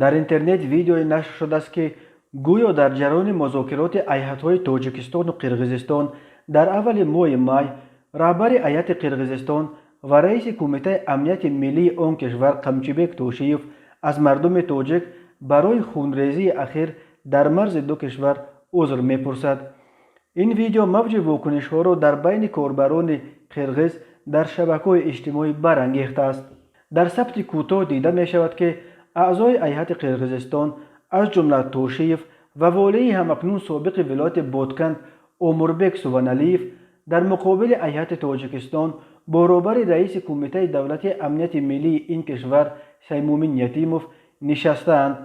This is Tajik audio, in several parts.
Дар интернет видеое нашр шудааст, ки гӯё дар ҷараёни музокироти ҳайатҳои Тоҷикистону Қирғизистон дар аввали моҳи май раҳбари ҳайати Қирғизистон ва раиси Кумитаи амнияти миллии он кишвар Қамчибек Тошиев аз мардуми тоҷик барои хунрезии ахир дар марзи ду кишвар узр мепурсад. Ин видео мавҷи вокунишҳоро дар байни корбарони қирғиз дар шабакаҳои иҷтимоӣ барангехтааст. Дар сабти кӯтоҳ дида мешавад, ки аъзои ҳайати Қирғизистон, аз ҷумла Тошиев ва волии ҳамакнун собиқи вилояти Ботканд Омурбек Суваналиев, дар муқобили ҳайати Тоҷикистон баробари раиси Кумитаи давлатии амнияти миллии ин кишвар Саймумин Ятимов нишастаанд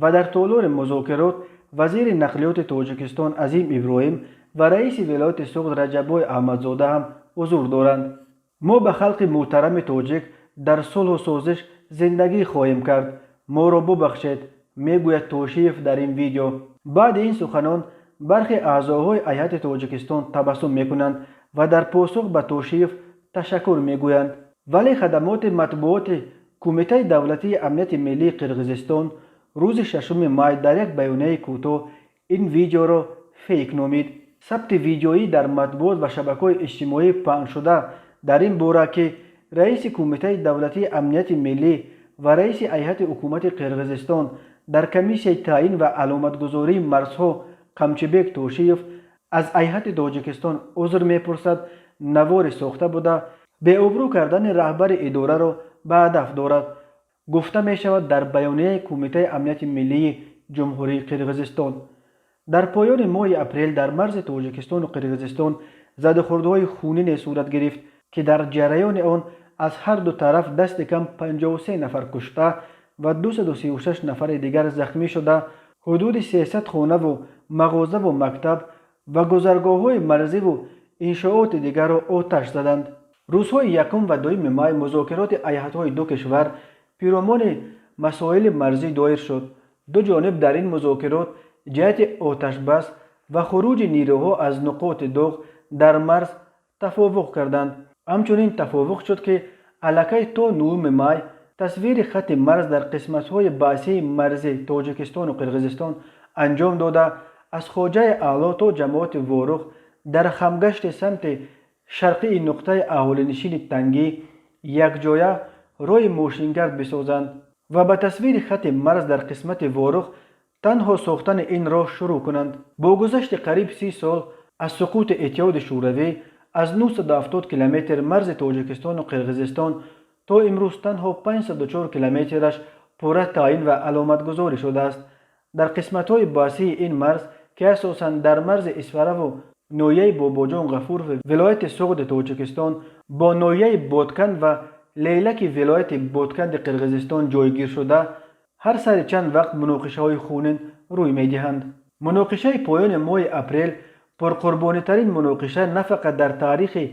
ва дар толори музокирот вазири нақлиёти Тоҷикистон Азим Иброҳим ва раиси вилояти Суғд Раҷаббой Аҳмадзода ҳам ҳузур доранд. «Мо ба халқи муҳтарами тоҷик дар сулҳу созиш зиндагӣ хоҳем кард, моро бубахшед», мегӯяд Тошиев дар ин видео. Баъди ин суханон бархе аъзоҳои ҳайати Тоҷикистон табассум мекунанд ва дар посух ба Тошиев ташаккур мегӯянд. Вале хадамоти матбуоти Кумитаи давлатии амнияти миллии Қирғизистон рӯзи 6 май дар як баёнияи кӯтоҳ ин видеоро фейк номид. Сабти видеоӣ дар матбуот ва шабакаҳои иҷтимоӣ паҳншуда дар ин бора, ки раиси Кумитаи давлатии амнияти миллӣ ва раиси ҳайати ҳукумати Қирғизистон дар комиссияи таъин ва аломатгузории марзҳо Қамчибек Тошиев аз ҳайати Тоҷикистон узр мепурсад, навори сохта буда, беобрӯ кардани раҳбари идораро ба ҳадаф дорад, гуфта мешавад дар баёнияи Кумитаи амнияти миллии Ҷумҳурии Қирғизистон. Дар поёни моҳи апрел дар марзи Тоҷикистону Қирғизистон задухӯрдҳои хунине сурат гирифт, ки дар ҷараёни он аз ҳар ду тараф дасти кам 53 нафар кушта ва 236 нафари дигар захмӣ шуда, ҳудуди 300 хонаву мағозаву мактаб ва гузаргоҳҳои марзиву иншооти дигарро оташ заданд. Рӯзҳои 1 ва 2 май музокироти ҳайатҳои ду кишвар пиромони масоили марзӣ доир шуд. Ду ҷониб дар ин музокирот ҷиҳати оташбас ва хуруҷи нерӯҳо аз нуқоти доғ дар марз тафовуқ карданд. Ҳамчунин тафовуқ шуд, ки аллакай то 9 май тасвири хатти марз дар қисматҳои баҳсии марзи Тоҷикистону Қирғизистон анҷом дода, аз Хоҷаи Аъло то ҷамоати Ворух дар хамгашти самти шарқии нуқтаи аҳолинишини Тангӣ якҷоя роҳи мошингард бисозанд ва ба тасвири хатти марз дар қисмати Ворух танҳо сохтани ин роҳ шурӯъ кунанд. Бо гузашти қариб 30 сол аз суқути Иттиҳоди Шӯравӣ, аз 970 километр марзи Тоҷикистону Қирғизистон то имрӯз танҳо 504 километраш пурра таъин ва аломатгузорӣ шудааст. Дар қисматҳои баҳсии ин марз, ки асосан дар марзи Исфараву ноҳияи Бобоҷон Ғафуров вилояти Суғди Тоҷикистон бо ноҳияи Ботканд ва Лейлаки вилояти Ботканди Қирғизистон ҷойгир шуда, ҳар сари чанд вақт муноқишаҳои хунин рӯй медиҳанд. Муноқишаи поёни моҳи апрел пурқурбонитарин муноқиша на фақат дар таърихи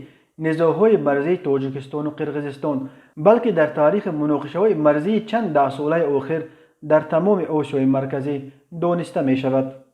низоъҳои марзии Тоҷикистону Қирғизистон, балки дар таърихи муноқишаҳои марзии чанд даҳсолаи охир дар тамоми Осиёи Марказӣ дониста мешавад.